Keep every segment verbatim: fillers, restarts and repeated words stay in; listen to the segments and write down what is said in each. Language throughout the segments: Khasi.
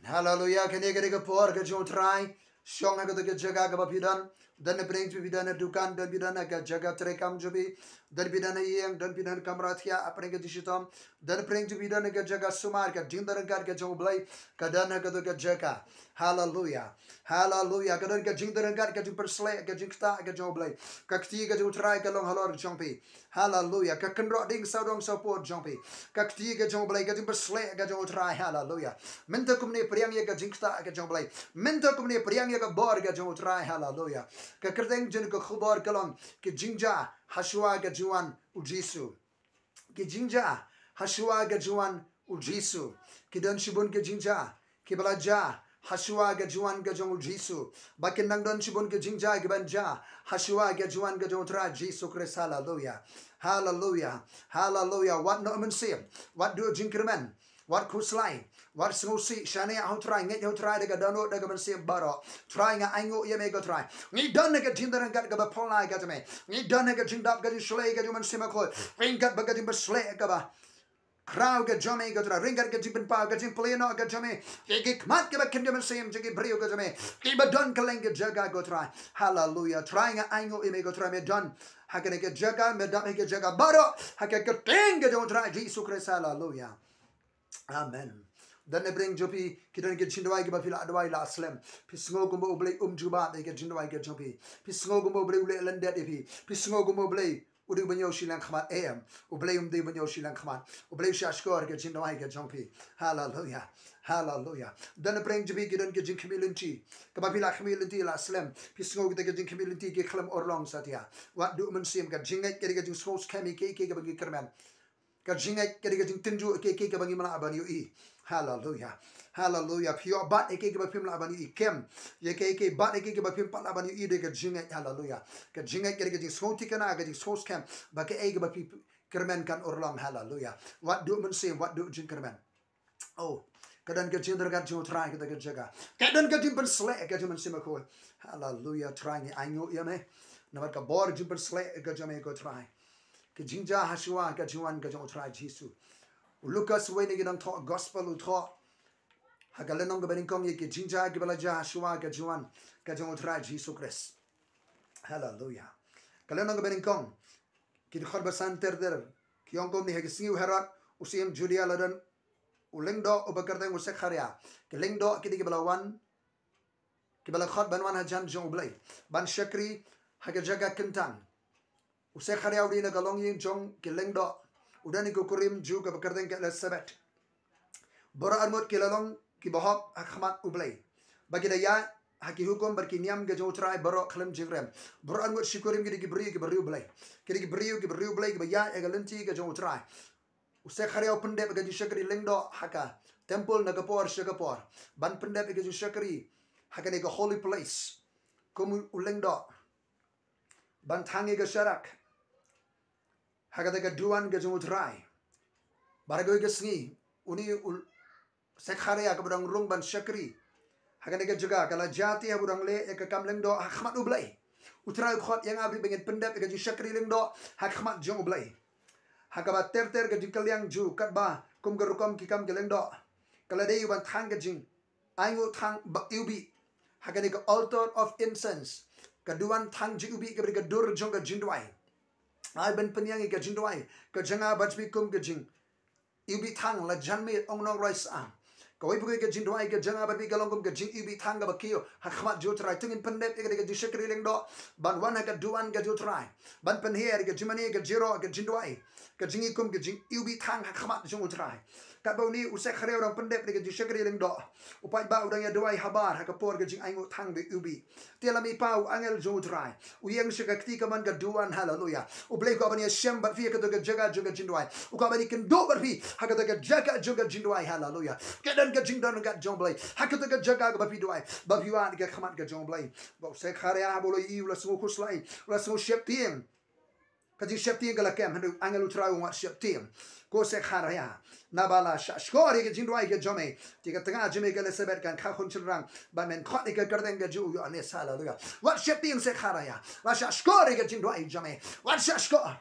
Haleluya, kane ka dei ka por ka jong u Trai. Shong ha kato ka jaka kaba phi don. Don pdeng jong phi, don ha dukan, don phi don ha ka jaka treikam jong phi, don phi don ha ïing, don phi don ha kamra thiah, ha pdeng ka jingshitom, don pdeng jong phi don ha ka jaka sumar, ka jingdon ryngkat ka jong u Blei ka don ha kato ka jaka. Haleluya. Haleluya. Ka don ka jingdon ryngkat, ka jingpynshlei, ka jingktah ka jong u Blei. Ka kti ka jong u Trai ka long halor jong phi. Haleluya. Ka kynroh ding sawdong sawpud jong phi. Ka kti ka jong u Blei, ka jingpynshlei ka jong u Trai. Haleluya. Mynta kumne pdiang ïa ka jingktah ka jong u Blei. Mynta kumne pdiang ïa ka bor ka jong u Trai. Haleluya. Ka kyrteng jong ka khubor ka long ki jingjia hashwa ka jingwan u Jisu. Ki jingjia hashwa ka jingwan u Jisu. Ki don shibun ki jingjia kiba la jia hashwa ka jingwan ka jong u Jisu. Ba kin nang don shibun ki jingjia kiban jia hashwa ka jingwan ka jong u Trai Jisu Khrist. Haleluya. Haleluya. Haleluya. Wat noh mynsiem. Wat duh jingkyrmen. Wat khuslai. Wat sngewsih. Shaniah ha u Trai, ngeit ha u Trai da ka dohnud, da ka mynsiem baroh. Trai, nga ainguh ïa me ko Trai. Ngi don ha ka jingdon ryngkat kaba phylla ka jong me. Ngi don ha ka jingdap ka jingshlei ka jong u Mynsiem Bakhuid. Ryngkat bad ka jingpynshlei kaba khraw ka jong me ko Trai. Ryngkat ka jingpynpaw, ka jingplie noh ka jong me ïa ki khmat kiba kyntiew mynsiem jong ki briew ka jong me kiba don kylleng ka jaka ko Trai. Haleluya. Trai, nga ainguh ïa me ko Trai, me don ha kane ka jaka, me dap ha ka jaka baroh ha ka kyrteng ka jong u Trai Jisu Khrist. Haleluya. Amen. Don ha pdeng jong phi ki don ki jingduwai kiba phi lah duwai lah slem. Phi sngew kumba u Blei um jubab ïa ki jingduwai ki jong phi. Phi sngew kumba u Blei u leh lyndet ïa phi. Phi sngew kumba u Blei u dei uba ñiew shiliang khmat, em. U Blei um dei uba ñiew shiliang khmat. U Blei u shahshkor ki jingduwai ki jong phi. Haleluya. Haleluya. Don ha pdeng jong phi ki don ki jingkhmih lynti kaba phi lah khmih lynti lah slem. Phi sngew kita ki jingkhmih lynti ki khlem urlong satia. Wat duh mynsiem, ka jingngeit ka dei ka jingsngew skhem ïa kiei kiei kiba ngi kyrmen. Ka jingngeit ka dei ka jingtynjuh ïa kiei kiei kiba ngim lah ban ïohi. Haleluya. Haleluya. Phi ïoh bat ïa kiei kiba phim lah ban ïohi, kem ïa kiei kiei, bat ïa kiei kiba phim pat lah ban ïohi da ka jingngeit. Haleluya. Ka jingngeit ka dei ka jingsngew thikna, ka jingsngew skhem ba kaei kaba phi kyrmen kan urlong. Haleluya. Wat duh mynsiem, wat duh jingkyrmen. Oh, ka don ka jingdon ryngkat jong u Trai ha kata ka jaka. Ka don ka jingpynshlei ka jong u Mynsiem Bakhuid. Haleluya. Trai, ngi ainguh ïa me namar ka bor jingpynshlei ka jong me ko Trai. Ki jingjia hashwa ka jingwan ka jong u Trai Jisu. U Lukas uwei na ki nongthoh gospel u thoh ha ka lynnong kaba nyngkong ïa ki jingjia kiba la jia hashwa ka jingwan ka jong u Trai Jisu Khrist. Haleluya. Ka lynnong kaba nyngkong, ki dkhot ba san ter ter, ki ong kumne: Ha ki sngi u Herod u syiem Judia la don u lyngdoh uba kyrteng u Sekharia. Ki lyngdoh ki dei kiba la wan, kiba la khot ban wan hajan jong u Blei ban shakri ha ka jaka kyntang. U Sekharia u dei na ka longïing jong ki lyngdoh. U don ïa ka kurim jong u kaba kyrteng ka Elisabet. Baroh arngut ki la long kiba hok ha khmat u Blei, ba ki da ïaid ha ki hukum bad ki niam ka jong u Trai baroh khlem jingrem. Baroh arngut shi kurim ki dei ki briew kiba riewblei. Ki dei ki briew kiba riewblei kiba ïaid ha ka lynti ka jong u Trai. U Sekharia u pyndep ïa ka jingshakri lyngdoh ha ka temple na ka por sha ka por, ban pyndep ïa ka jingshakri ha kane ka holy place kum u lyngdoh, ban thang ïa ka sharak ha kata ka duwan ka jong u Trai. Bad ha kawei ka sngi une u Sekharia kaba dang rung ban shakri ha kane ka jaka, ka la jia te haba u dang leh ïa ka kam lyngdoh ha khmat u Blei. U Trai u khot ïa nga bad phi ba ngin pyndep ïa ka jingshakri lyngdoh ha khmat jong u Blei. Ha kaba ter ter ka jingkylliang jong u katba kum ka rukom ki kam ki lyngdoh, ka la dei u ban thang ka jingainguh thang ba iwbih ha kane ka altar of incense, ka duwan thang jingiwbih kaba dei ka dur jong ka jingduwai. Ai ban pynïang ïa ka jingduwai ka jong nga bad phi kum ka jing iwbih thang la jan miet, ong nongrwai sah. Kawei pat ka jingduwai ka jong nga bad phi ka long kum ka jingiwbih thang kaba kiew ha khmat jong u Trai. To ngin pyndep ïa ka jingshakri lyngdoh ban wan ha ka duwan ka jong u Trai, ban pynher ïa ka jingmane, ka jingïaroh, ka jingduwai, ka jingïakum, ka jingiwbih thang ha khmat jong u Trai. Katba une u Sekharia u dang pyndep ïa ka jingshakri lyngdoh, u paidbah u dang ïa duwai habar ha ka por ka jingainguh thang ba iwbih. Te la mih pat u angel jong u Trai, u ïeng sha ka kti kamon ka duwan. Haleluya. U Blei u kwah ban ïashem bad phi ha kato ka jaka jong ka jingduwai. U kwah ban ïakynduh bad phi ha kato ka jaka jong ka jingduwai. Haleluya. Ka don ka jingdon ryngkat jong u Blei ha kato ka jaka kaba phi duwai, ba phi wad ïa ka khmat ka jong u Blei. Ba u Sekharia haba u la ïohi u la sngew khuslai, u la sngew sheptieng. Ka jingsheptieng ka la kem, hynrei u angel u Trai u ong wat sheptieng, ko Sekharia, naba la shahshkor ïa ka jingduwai ka jong me. Te ka tnga jong me ka Elisabet kan kha khun shynrang, bad men khot ïa ka kyrteng ka jong u Ïoannis. Haleluya. Wat sheptieng Sekharia, la shahshkor ïa ka jingduwai jong me. Wat shahshkor.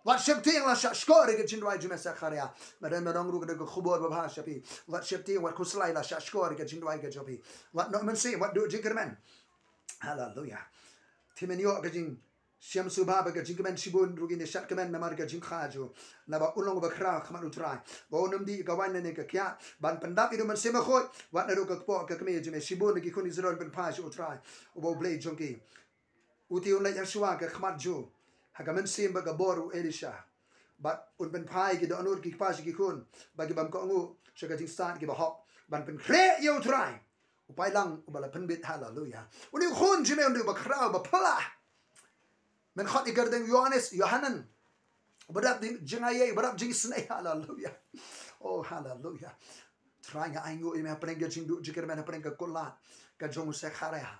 Wat sheptieng la shah shkor ïa ka jingduwai jong me Sekharia. Madan madan ruh ka dei ka khubor babha sha phi. Wat sheptieng, wat khuslai la shah shkor ïa ka jingduwai ka jong phi. Wat noh mynsiem, wat duh jingkyrmen. Haleluya. Te men ïoh ka jing shem suba ba ka jingkmen shibun ruh kin ïa shat kmen namar ka jingkha jong u. Naba un long ba khraw ha khmat u Trai. Ba un ym dih ka waiñ ne ka khiah ban pyndap ïa u Mynsiem Bakhuid. Wat naduh ka kpoh ka kmie jong me, shibun ki khun Israel pynphai sha u Trai, uba U Blei jong ki. U te un leit ha shuwa ka khmat jong u ha ka mynsiem bad ka bor u Elisha. Bad un pynphai ki dohnud ki kpa sha ki khun bad ki bym kohnguh sha ka jingstad kiba hok ban pynkhreh ïa u Trai. U paidlang uba la pynbit, haleluya. Une u khun jong me, une uba khraw, uba phylla. Men khot ïa ka kyrteng Ïohannes, Ïohanan. Uba dap jingaiei, uba dap jingisynei, haleluya. Oh, haleluya. Trai, nga ainguh ïa me hapdeng ka jingduh jingkyrmen, hapdeng ka kutlad ka jong u Sekharia.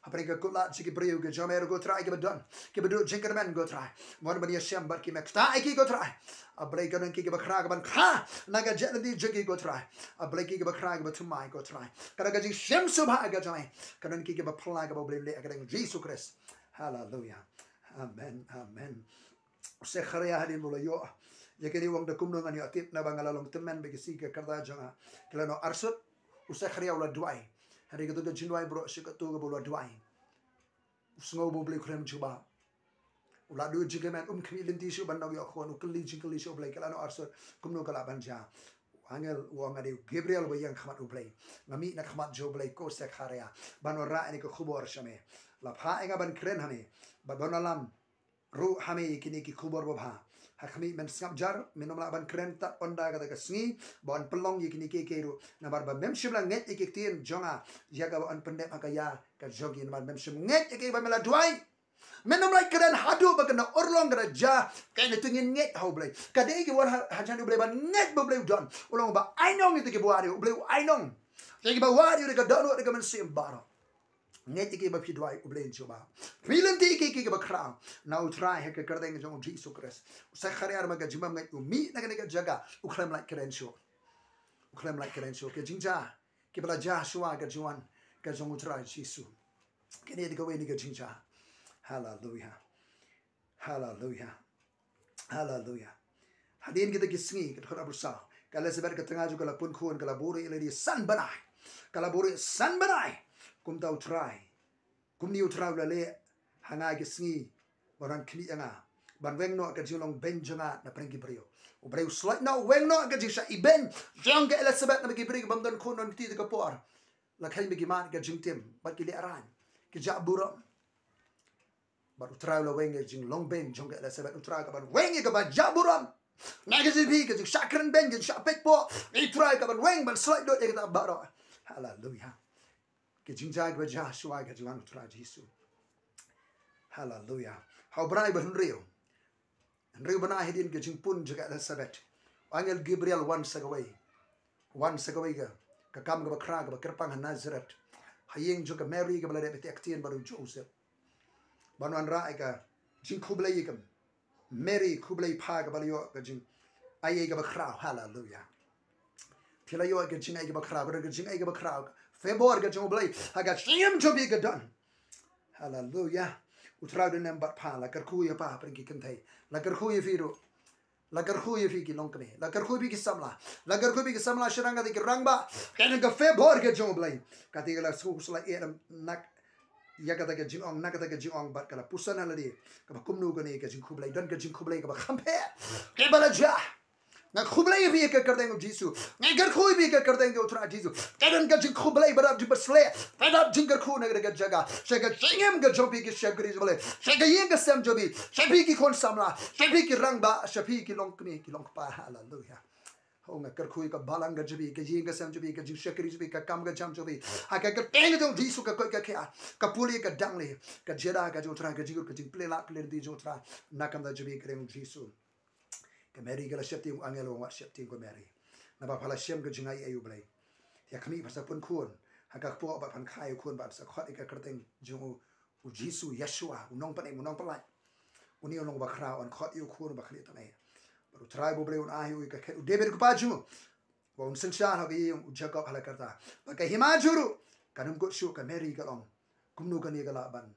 Hapdeng ka kutlad jong ki briew ka jong me ruh ko Trai, kiba don, kiba duh jingkyrmen ko Trai. Mon ban ïashem bad ki, me ktah ïa ki ko Trai. A Blei, ka don ki kiba khraw kaban kha na ka jaitbynriew jong ki ko Trai. A Blei, ki kiba khraw kiba thymmai ko Trai, ka don ka jingshem suba ka jong me. Ka don ki kiba phylla kaba U Blei leh ha ka kyrteng Jisu Khrist. Haleluya. Amen. Amen. U Sekharia hadien ba u la ïoh ïa kane u ong, da kumno ngan ïoh tip, naba nga la long tymmen bad ki sngi, ka kyrta jong nga ki la noh arsut. U Sekharia u la duwai. Hadien kato ka jingduwai baroh shi kato kaba u la duwai, u sngew ba U Blei u khlem jubab. U la duh jingkmen, um khmih lynti shuh ban ïoh khun, u kylli jingkylli sha U Blei, ka la noh arsut, kumno ka lah ban jia. U angel u ong, nga dei u Gabriel uba ïeng ha khmat U Blei. Nga mih na khmat jong U Blei ko Sekharia, ban wanrah ïa kane ka khubor sha me. La phah ïa nga ban kren ha me bad ban wallam ruh ha me ïa kine ki khubor babha. Ha khmih, men sngap jar, men ym lah ban kren tad ynda kata ka sngi ba yn pynlong ïa kine kiei kiei ruh, namar ba mem shym la ngeit ïa ki ktien jong nga, ïa kaba yn pyndep ha ka ïa ka jong ki, namar mem shym ngeit ïa kiei ba me la duwai. Men ym lah kren haduh ba kan da urlong, kan da jia. Kaei kane, to ngin ngeit ha U Blei. Ka dei ki war ha, hajan U Blei ban ngeit ba U Blei u don. U long ba ainong ïa kita kiba wad ïa u, U Blei u ainong ïa kiba wad ïa u da ka dohnud, da ka mynsiem baroh. Ngeit ïa kiei ba phi duwai, U Blei un jubab. Phi lynti ïa kiei kiei kiba khraw na U Trai ha ka kyrteng jong U Jisu Khrist. U Sekharia, namar ka jingbym ngeit, u mih na kane ka jaka, u khlem lah kren shuh. U khlem lah kren shuh. Ka jingjia kiba la jia shuwa ka jingwan ka jong U Trai Jisu. Kane dei kawei na ka jingjia. Haleluya. Haleluya. Haleluya. Hadien kita ki sngi, ka dkhot arphew saw, ka Elizabeth ka tnga jong ka la pun khun, ka la buhrieh ïa lade san bnai. Ka la buhrieh san bnai. Kumta U Trai, kumne U Trai u la leh ha nga ki sngi, ba u nang khmih ïa nga, ban weng noh ka jinglong beiñ jong nga na pdeng ki briew. U Blei u slait noh, u weng noh ka jingshah ibeiñ jong ka Elizabeth na ki briew ki bym don khun, don kti te ka por. La kheiñ ba ki mad ka jingtim bad ki lehraiñ, ki jah burom. Bad U Trai u la weng ïa ka jinglong beiñ jong ka Elizabeth. U Trai kaban weng ïa kaba jah burom. Na ka jingphi, ka jingshah kren beiñ, ka jingshah peit poh, U Trai kaban weng ban slait lut ïa kata baroh. Haleluya. Ka jingjia kaba jia shuwa ka jingwan U Trai Jisu. Haleluya. Ha u bnai ba hynriew, hynriew bnai hadien ka jingpun jong ka Elizabeth, u angel Gabriel wan sa kawei. Wan sa kawei ka, ka kam kaba khraw kaba kyrpang ha Nazareth, ha ïing jong ka Mary kaba la dep ïatiah ktien bad u Joseph, ban wanrah ïa ka jingkhublei ïa ka Mary, khublei pha kaba la ïoh ka jingaiei kaba khraw. Haleluya. Phi la ïoh ka jingai kaba khraw, ka don ka jingai kaba khraw. Ka favor ka jong U Blei ha ka jingim jong phi ka don. Haleluya. U Trai u don lem bad pha, la kyrkhu ïa pha hapdeng ki kynthei. La kyrkhu ïa phi ruh. La kyrkhu ïa phi ki longkmie. La kyrkhu ïa phi ki samla. La kyrkhu ïa phi ki samla shynrang, kata ki rangbah. Ka don ka favor ka jong U Blei. Kata ka la shu, shu la ïeh na, ïa kata ka jingong, na kata ka jingong bad ka la puson ha lade, kaba kumno kane ka jingkhublei, don ka jingkhublei kaba kham pher kaba la jia. Nga khublei ïa phi ha ka kyrteng U Jisu. Nga kyrkhu ïa phi ha ka kyrteng U Trai Jisu. Ka don ka jingkhublei ba dap jingpyrshlur, ba dap jingkyrkhu na kata ka jaka, sha ka jingim ka jong phi, ki shakri jong U Blei, sha ka ïing ka sem jong phi, sha phi ki khun samla, sha phi ki rangbah, sha phi ki longkmie ki longkpa. Haleluya. Ho, nga kyrkhu ïa ka balang ka jong phi, ka ïing ka sem jong phi, ka jingshakri jong phi, ka kam ka jam jong phi, ha ka kyrteng jong U Jisu, ka koit ka khiah, ka pule ka dang leh. Ka jingïada ka jong U Trai, ka jingkut, ka jingplie lad plie lynti jong U Trai na ka bynta jong phi ha ka kyrteng U Jisu. Ka Mary ka la sheptieng, u angel u ong, wat sheptieng ko Mary, naba pha la shem ka jingaiei U Blei. Ïa khmih, phan sa pun khun ha ka kpoh bad phan kha ïa u khun, bad sa khot ïa ka kyrteng jong u, U Jisu, Yeshua, u nongpynim, u nongpyllait. Une u long uba khraw, yn khot ïa u khun uba khlieh tang eh. Bad U Trai U Blei un ai ïa u ïa ka khet u David u kpa jong u, ba un synshar ha ka ïing u Jakob ha la karta. Bad ka hima jong u ruh kan ym kut shuh. Ka Mary ka ong, kumno kane ka lah ban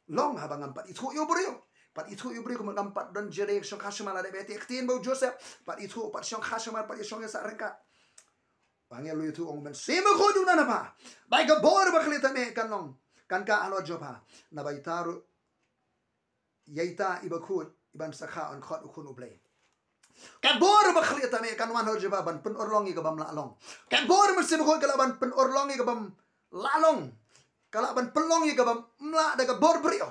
long haba ngam pat ithuh ïa u briew? Pat ithuh ïa u briew kumno, ngam pat don jingïadei shongkha shamar lada ba ïateh ktien bad u Joseph. Pat ithuh, pat shongkha shamar, pat ïashong ïasah ryngkat. Ba ngi la ithuh, ong u Mynsiem Bakhuid u nang ha pha. Ba ka bor ba khlieh tam eh kan long, kan kah halor jong pha. Naba ita ruh, ïa ita i bakhuid, i ban sa kha yn khot u Khun u Blei. Ka bor ba khlieh tam eh kan wan halor jong pha ban pynurlong ïa ka bym lah long. Ka bor Mynsiem Bakhuid ka lah ban pynurlong ïa ka bym lah long. Ka lah ban pynlong ïa ka bym lah da ka bor briew.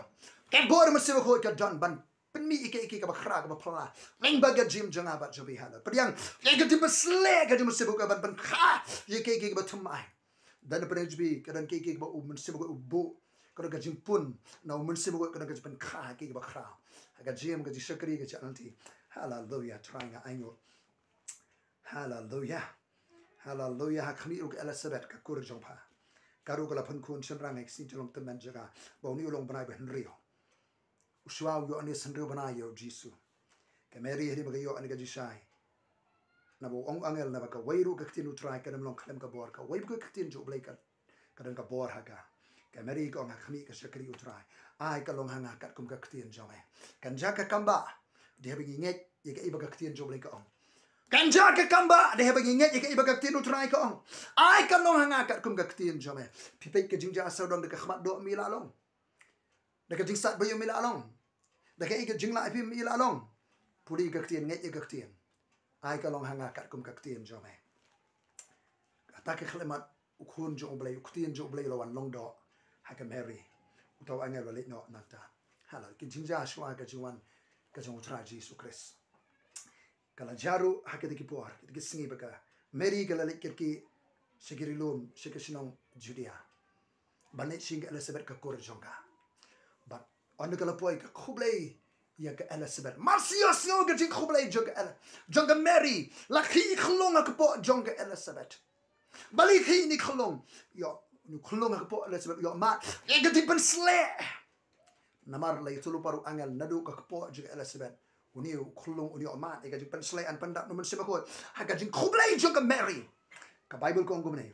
Ka bor Mynsiem Bakhuid ka don ban pynmih ïa kaei kaei kaba khraw kaba phylla lyngba ka jingim jong nga bad jong phi. Halor pdiang ïa ka jingpynsleh ka jong u Mynsiem Bakhuid ka ban pynkha ïa kaei kaei kaba thymmai. Don pdeng jong phi ka don kaei kaei kaba u Mynsiem Bakhuid u buh, ka don ka jingpun na u Mynsiem Bakhuid, ka don ka jingpynkha kaei kaba khraw. Ha ka jingim, ka jingshakri, ka jingïaid lynti. Haleluya, Trai nga ainguh. Haleluya. Haleluya. Ha khmih ruh ka Elizabeth ka kur jong pha, ka ruh ka la pynkhun shynrang ha ka sngi jong ka long tymmen jong ka, ba une u long u bnai ba hynriew. U shuwa u Ïoannis hynriew bnai ïa u Jisu. Ka Mary hadien ba ka ïoh ïa ka jingshai, naba u ong u angel, naba kawei ruh ka ktien u Trai kam long khlem ka bor, kawei pat ka ktien jong U Blei ka, ka don ka bor ha ka. Ka Mary ka ong ha khmih ka shakri u Trai, ai ka long ha nga katkum ka ktien jong me. Kan jia ka kam ba dei haba ngi ngeit ïa kaei ba ka ktien jong U Blei ka ong. Kan jia ka kam ba dei haba ngi ngeit ïa kaei ba ka ktien u Trai ka ong. Ai ka long ha nga katkum ka ktien jong me. Phi peit ka jingjia sawdong, da ka khmat doh me la long, da ka jingsat ba ïoh me la long, da kaei ka jinglah phi me la long. Pule ka ktien, ngeit ïa ka ktien. Ai ka long ha nga katkum ka ktien jong me. Kata ka khyllipmat u Khun jong U Blei, u ktien jong U Blei u la wan long doh ha ka Mary. Uta u angel u la leit noh nangta. Halor ki jingjia shuwa ka jingwan ka jong u Trai Jisu Khrist. Ka la jia ruh ha kita ki por, kita ki sngi ba ka Mary ka la leit kyrkieh sha ki ri lum, sha ka shnong Judia, ban leit shim ka Elizabeth ka kur jong ka. Bad ynda ka la poi, ka khublei ïa ka Elizabeth. Mar shu ïohsngew ka jingkhublei jong ka El-, jong ka Mary, la khih i khyllung ha ka kpoh jong ka Elizabeth. Balei khih i khyllung? Ïoh, i khyllung ha ka kpoh Elizabeth u ïoh mad ïa ka jingpynsleh. Namar la ïathuhlypa ruh u angel, naduh ka kpoh jong ka Elizabeth, une u khyllung un ïoh mad ïa ka jingpynsleh, yn pyndap na u Mynsiem Bakhuid. Ha ka jingkhublei jong ka Mary, ka Baibl ka ong kumne: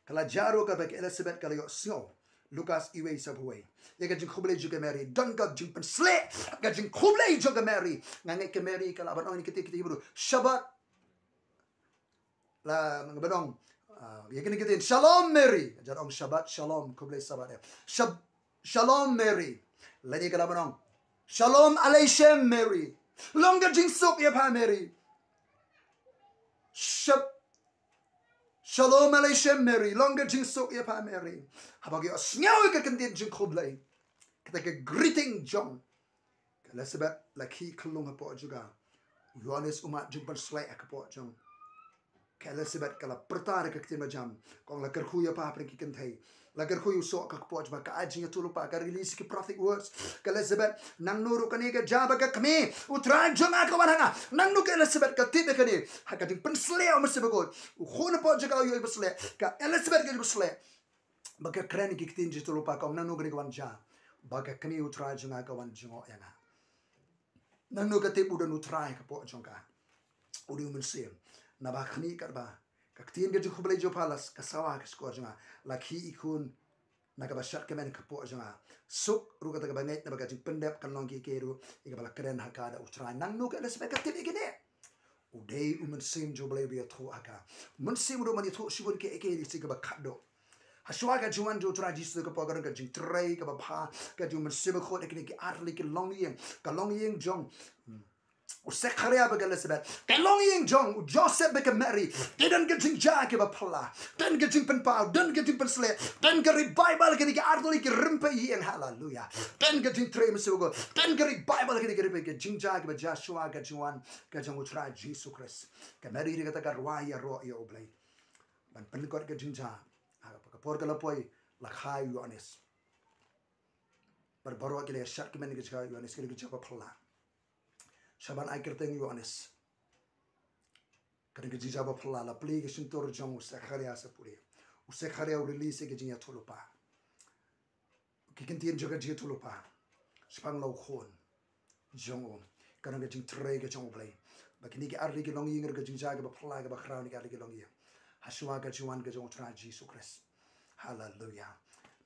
Ka la jia ruh kaba ka Elizabeth ka la ïohsngew. Lukas wei, sa phew wei. Ïa ka jingkhublei jong ka Mary, don ka jingpynsleh ha ka jingkhublei jong ka Mary. Nga ngeit ka Mary ka lah ban ong ïa kita, kita Hebru, Shabbat. La nga ban ong, ah, ïa kine ki ktien, Shalom Mary. Jan ong Shabbat Shalom, khublei Sabbath, eh. Shab-, Shalom Mary. Lane ka lah ban ong, Shalom Aleichem Mary. Long ka jingsuk ïa pha Mary. Shab-, Shalom Aleichem Mary. Long ka jingsuk ïa pha Mary. Haba ka ïohsngew ïa ka ktien jingkhublei, kata ka greeting jong ka Elizabeth, la khih i khyllung ha ka kpoh jong ka. U Ïoannis u mad jingpynsleh ha ka kpoh jong ka Elizabeth. Ka la pyrta da ka ktien bajam, ka ong, la kyrkhu ïa pha hapdeng ki kynthei. La kyrkhu ïa u soh ha ka kpoh jong pha. Ka ai jingïathuhlypa, ka release ki prophetic words. Ka Elizabeth, nangno ruh kane ka jia ba ka kmie u Trai jong nga ka wan ha nga. Nangno ka Elizabeth ka tip ïa kane? Ha ka jingpynsleh u Mynsiem Bakhuid, u khun ha ka kpoh jong ka u ïoh jingpynsleh. Ka Elizabeth ka ïoh jingpynsleh. Ba ka kren ki ktien jingïathuhlypa, ka ong, nangno kane ka wan jia ba ka kmie u Trai jong nga ka wan jngoh ïa nga? Nangno ka tip u don u Trai ha ka kpoh jong ka, u dei u Mynsiem? Naba khmih katba ka ktien ka jingkhublei jong pha la ka sawa ha ka shkor jong nga, la khih i khun na kaba shadkmen ha ka kpoh jong nga. Suk ruh kata kaba ngeit, naba ka jingpyndep kan long kiei kiei ruh ïa kaba la kren ha ka da u Trai. Nangno ka Elizabeth ka tip ïa kine? U dei u Mynsiem jong U Blei uba ïathuh ha ka. U Mynsiem u dei ban ïathuh shibun kiei kiei, lehse kaba khatduh. Ha shuwa ka jingwan jong u Trai Jisu ha ka kpoh ka don ka jingtrei kaba bha ka jong u Mynsiem Bakhuid ha kine ki artylli ki longïing. Ka longïing jong, hmm, u Sekharia bad ka Elizabeth, ka longïing jong u Joseph bad ka Mary, ki don ka jingjia kaba phylla, don ka jingpynpaw, don ka jingpynsleh, don ka revival ha kine ki artylli ki rympei ïing. Haleluya. Don ka jingtrei Mynsiem Bakhuid, don ka revival ha kine ki rympei, ka jingjia kaba jia shuwa ka jingwan ka jong u Trai Jisu Khrist. Ka Mary ruh kata ka rwai ïaroh ïa U Blei ban pynkut ka jingjia. Ha ka por ka la poi, la kha ïa u Ïoannis. Bad baroh ki la shadkmen ïa ka jingkha ïa u Ïoannis, ka dei ka jia ba phylla. Shaban ai kyrteng ïa u Ïoannis, ka dei ka jingjia ba phylla. La plie ka shyntur jong u Sekharia, sa pule. U Sekharia u release ïa ka jingïathuhlypa, ki ktien jong ka jingïathuhlypa shaphang la u khun jong u. Ka don ka jingtrei ka jong U Blei. Ba kine ki artylli ki longïing ruh ka jingjia kaba phylla kaba khraw na ki artylli ki longïing ha shuwa ka jingwan ka jong u Trai Jisu Khrist. Haleluya.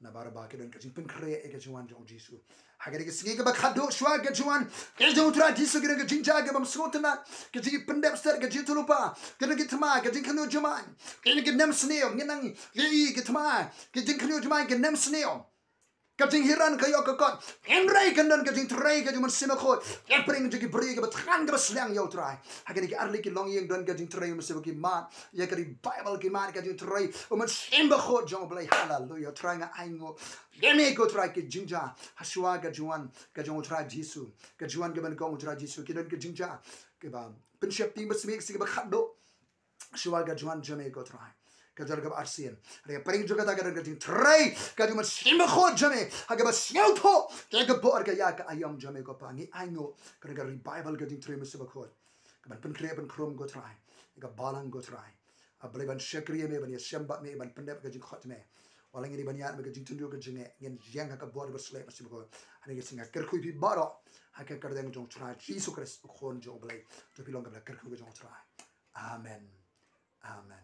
Namar ba ki don ka jingpynkhreh ïa ka jingwan jong u Jisu. Ha kane ka sngi kaba khatduh shuwa ka jingwan ka jong u Trai Jisu, ki don ka jingjia kaba ym sngewtynnat, ka jingpyndep stet, ka jingïathuhlypa, ki don ki thma, ka jingkhynñiuh jymman, ki don ki nemsniew, ngin nang ïohi ki thma, ki jingkhynñiuh jymman, ki nemsniew. Ka jinghiran ka ïoh ka kot. Hynrei kan don ka jingtrei ka jong u Mynsiem Bakhuid. Ka pyrshang jong ki briew kaba thngan kaba sliang ïa u Trai. Ha kane ki arliang ki longïing don ka jingtrei u Mynsiem Bakhuid, ki mad ïa ka revival, ki mad ka jingtrei u Mynsiem Bakhuid jong u Blei. Haleluya. Trai nga ainguh ïa me ko Trai, ki jingjia ha shuwa ka jingwan ka jong u Trai Jisu, ka jingwan kaba nyngkong u Trai Jisu, ki don ki jingjia kiba pynsheptieng ba smiej, ka sngi kaba khatduh shuwa ka jingwan jong me ko Trai. Ka jor kaba arsien. Hynrei pyrshang jong kata ka don ka jingtrei ka jong u Mynsiem Bakhuid jong me ha kaba sngewthuh ïa ka bor ka ïa ka aïom jong me ko Pa. Ngi ainguh ka don ka revival, ka jingtrei u Mynsiem Bakhuid kaban pynkhreh pynkhrum ko Trai ïa ka balang ko Trai. A Blei, ban shakri ïa me, ban ïashem bad me, ban pyndep ka jingkhot jong me. Wat la ngi dei ban ïaid ha ka jingtynjuh ka jingeh, ngin ïeng ha ka bor ba sleh, Mynsiem Bakhuid. Ha kane ka sngi nga kyrkhu ïa phi baroh ha ka kyrteng jong u Trai Jisu Khrist, u Khun jong u Blei. To phi long kaba la kyrkhu ka jong u Trai. Amen. Amen.